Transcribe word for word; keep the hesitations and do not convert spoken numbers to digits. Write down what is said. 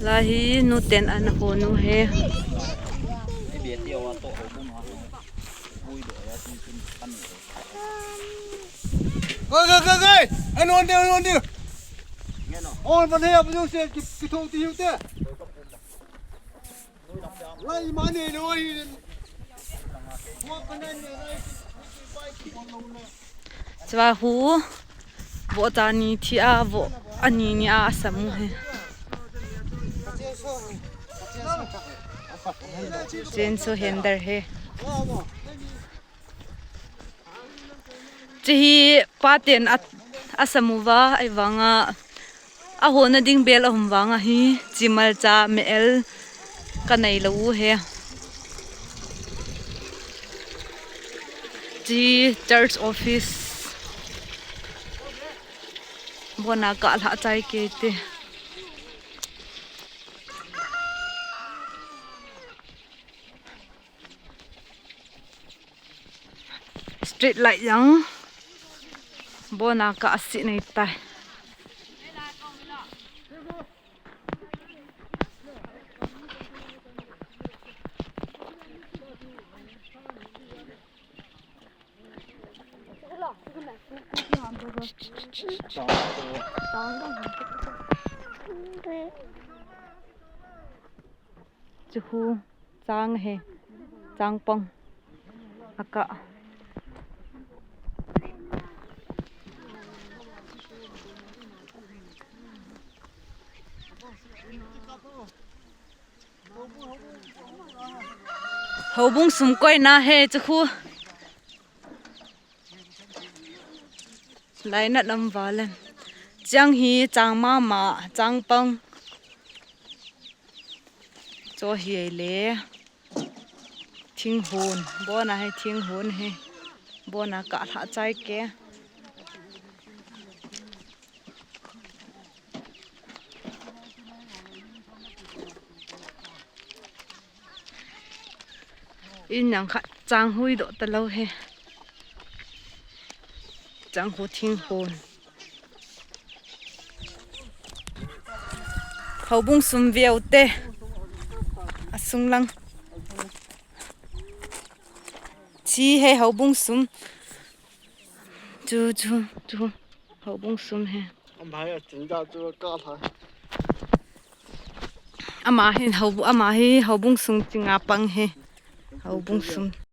Lahi nu ten an ho nu he. Gai, gai, gai, gai! An on de, an on de! On ban he, abu se ki, ki thong ti hiu te. Lai ma ne lo hi. Chua hu, vo ta ni thi a, vo ani ni a, asam u he. Chen so hender he. Chehi paten a, asam uva, ahivanga, ahona ding bel aum vanga hi, chimal cha mel kanei lou u he. Chehi church office. Bona kalha chai ke te. Street light jong bona ka asi nei tai. Chu hu chang he, changpang aka. Houbung sum koina he chu khu. Lainat lam valen. Chang hi chang mama, changpang. Cho hi ei le. Thinghon, bona hi thinghon hi. Bona kalha chai ke. In jong khat chang hui doh talou he. Chang hu thinghon. Houbung sum veu te. Asung lang. Chi he houbung sum. Chu, chu, chu. Houbung sum he. Ama hi a chin da chu ka la. Ama hi hou, ama hi houbung sung chinga pang he. Houbung sum.